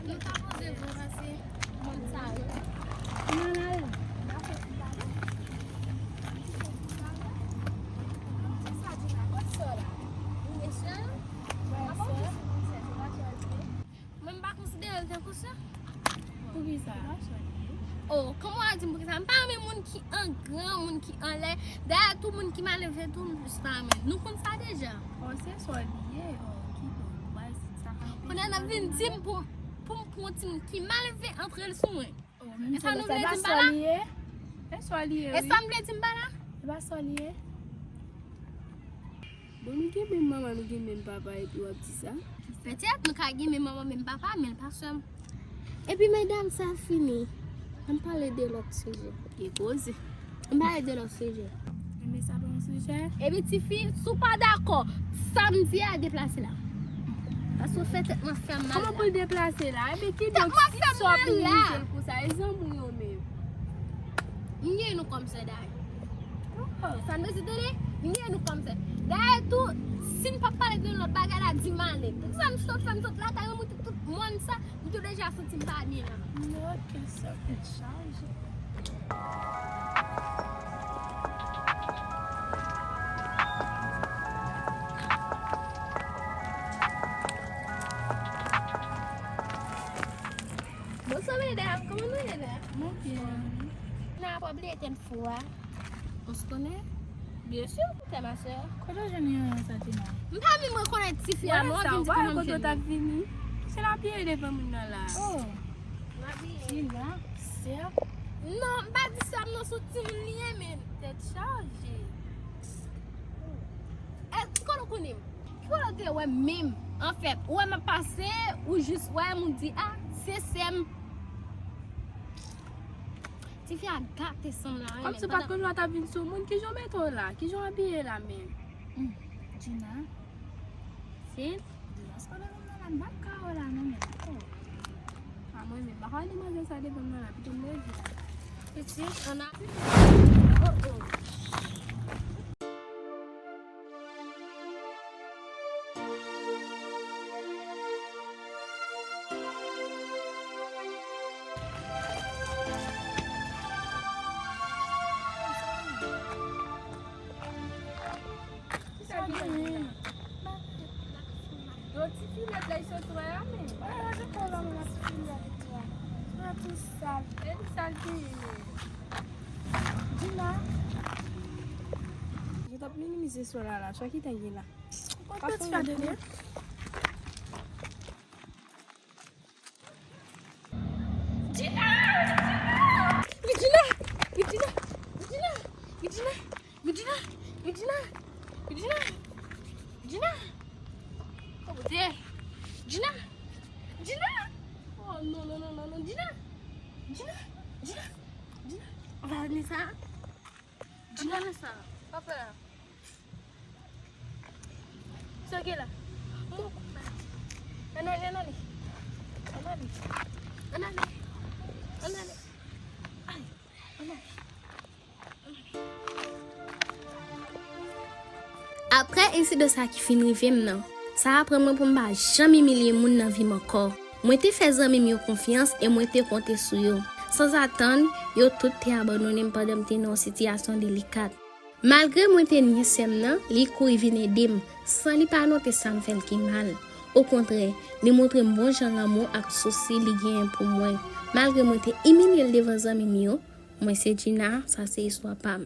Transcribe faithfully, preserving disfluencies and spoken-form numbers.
Nou ta poze vre pase moun sa yo. N al. Mwen m pa konsidere l tankou sa. Poukisa? Oh, kòman w a di m poukisa? M pa renmen moun ki angran, moun ki anlè. Dayè, tou moun ki malelve tou, m plis pa renmen. Nou konn sa deja. Oh, se sa w ye. Oh, ki bon. Ou bay si sa ka anpeche. Kounye a n ap vin di m pou, pou m pran yon timoun ki malelve antre l sou mwen. Oh, men e sa nou vle di m pa la? E sa w ye? E sa w ye, wi. E sa m vle di m pa la? E pa sa w ye. Bon, nou gen menm manman, nou gen menm papa, epi w ap di sa? Petèt, nou ka gen menm manman, menm papa, men l pa sè m. Epi, medam, sa fini. Ann pale de lòt sijè. Gen koze. Ann pale de lòt sijè. Enben, sa pa yon sijè. Epi, tifi, si w pa dakò, sa m di a, deplase la. Paske w fè tèt mwen fè m mal. Kòman pou l deplase la? Enben, kidonk, si sa w ap minimize l konsa, e zanmi w yo menm. M gen nou kòm sè, dayè. Sa m bezwen tande, m gen nou kòm sè. Dayè tou, si n p ap pale de lòt bagay la, di m ale. Poukisa m sot fè m sot lakay mwen, m moute tout mòn sa, m tou deja santi m pa byen la. Ok, sa tèt chaje. Bonswa, medam. Kòman nou ye la? Mwen byen. Nan pa bliye etèn fou a. Ou konnen? Byen si ou konnen, ma sè. Kote w jwenn yon sa, Dina? M pa menm rekonèt tifi a, non, vin di kote m jwenn li. Kote w t ap vini? Se l ap ye devan moun nan la. Oh. Dina, sè? Non, m pa di sè m non, se yon timoun li ye, men. Tèt chaje. Èske kote w konnen m? Ki kote w te wè m menm? Anfèt, ou wè m ap pase, ou jis wè m, ou di, "Ah, se sè m." Tifi a gate san m la, wi. Kòmsi w pa t konn lè w t ap vin sou moun, kijan w mete w la? Kijan w abiye la menm? Hmm, Dina. Fin? Dina, se pa devan m nan la, m pa ka wè la non, men. Oh. A mwen menm, m pa ka wè demwazèl sa devan m nan la, pito m leve. Pitit, ann a. Oh, oh. Sa genyen? Yon ti filèt la, li sot wè a, men. Wè, wè, se kò la, men, ti filèt la. Sa tou sal. E li sal ki ye, men. Dina. Je t ap minimize sò la, la. Sò ki te gen la. Kòman ti fè de li? Dina! Dina! Dina! Dina! Dina! Oh, Bondye! Dina! Dina! Oh, non, non, non, non, non, Dina! Dina! Dina! Dina! Vanessa! Dina! Vanessa! Papa! Sa gen la? Ann ale, ann ale. Ann ale. Ann ale. Ann ale. Ay, ann ale. Apre ensidan sa ki fin rive m nan, sa aprann mwen pou m pa janm imilye moun nan vi m ankò. Mwen te fè zanmi m yo konfyans e mwen te konte sou yo. Sanzatann, yo tout te abandone m pandan m te nan yon sitiyasyon delikat. Malgre mwen te nye sè m nan, li kouri vin ede m, san li pa note sa m fè l ki mal. Okontrè, li montre m bon jan lanmou ak sousi li genyen pou mwen. Malgre mwen te imilye l devan zanmi m yo, mwen se Djina, sa se istwa pa m.